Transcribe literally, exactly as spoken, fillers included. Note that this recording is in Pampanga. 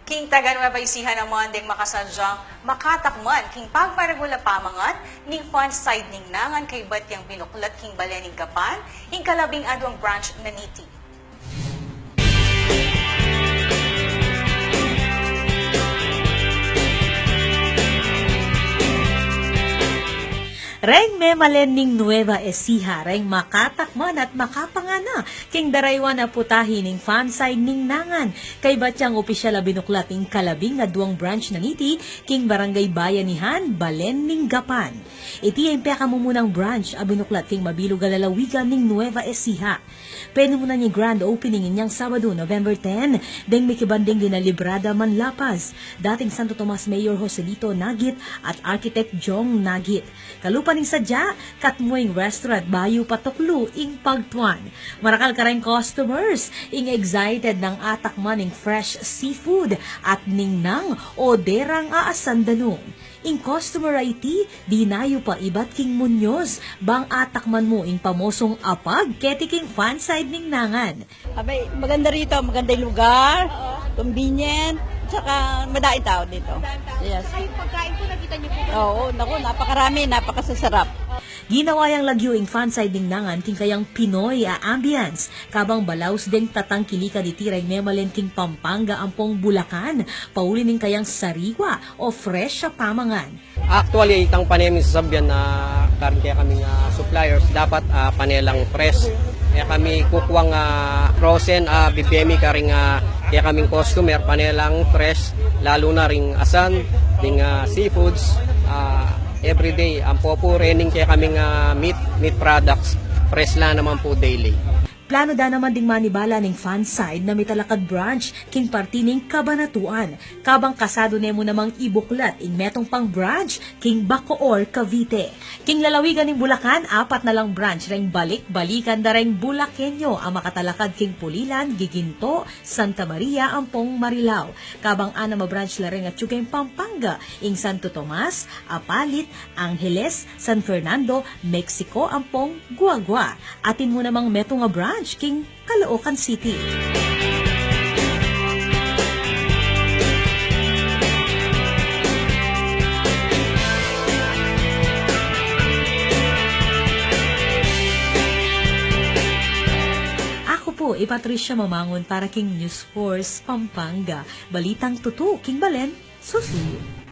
King taga Nueva Ecija naman deng makasadyang makatakman king pagmaragul a pamangan ning Fun Side ning Nangan kaybat yang binuklat king balen ning Gapan, ing kalabing aduang branch na niti. Reng memalen ning Nueva Ecija reng makatakman at makapangan na king daraywan a putahe ning Fun Side ning Nangan kaybat yang opisyal a binuklat ing kalabing aduang branch na niti king Barangay Bayanihan, balen ning Gapan. Iti ya ing pekamumunang branch a binuklat king mabilug a lalawigan ning Nueva Ecija. Penimunan ya ing grand opening inyang Sabadu, November ten, deng mikibat deng Ginalibrada Manlapaz, dating Santo Tomas Mayor Joselito Nagit at Architect Jong Nagit. Kalupa ning sadya, katmu ing restaurant bayu pa tuklu ing pagtuan. Marakal kareng customers ing excited nang atakman ing fresh seafood at ningnang o derang a asan danum. Ing customer a iti, dinayu pa ibat king Muñoz, bang atakman mu ing pamosong apag keti king Fun Side ning Nangan. Abay, maganda rito, maganda yung lugar, convenient, tsaka madaing tao dito. Yes. Tsaka yung pagkain po, nakita niyo po ba? Oo, naku, napakarami, napakasasarap. Ginawa yang lagyu ing Fun Side ning Nangan king kayang Pinoy a ambience, kabang balaus deng tatangkilikan diti reng memalen king Pampanga ampong Bulacan, pauli ning kayang sariwa o fresh a pamangan. Actually, itang pane ming sasabyan na karing kekaming suppliers, dapat, ah, pane lang fresh. Kaya kami kukuwang, ah, frozen, ah, bibie mi karing, ah, kekaming customer, pane lang fresh, lalu na ring asan, ding, ah, seafoods, ah, everyday, ampo pu rening kekaming, ah, meat, meat products, fresh la naman pu daily. Planu da naman ding manibala ning Fun Side na mitalakad branch king parti ning Cabanatuan, kabang kasadu ne mu namang ibuklat ing metung pang branch king Bacoor, Cavite. King lalawigan ning Bulacan, apat na lang branch reng balik-balikan da reng Bulaqueño a makatalakad king Pulilan, Guiguinto, Santa Maria ampong Marilao. Kabang anam a branch la reng atyu king Pampanga, ing Santo Tomas, Apalit, Angeles, San Fernando, Mexico ampong Guagua. Atin mu namang metung a branch king Caloocan City. Aku pu i Patricia Mamangun para king News Force Pampanga. Balitang tutu king balen, susuyu.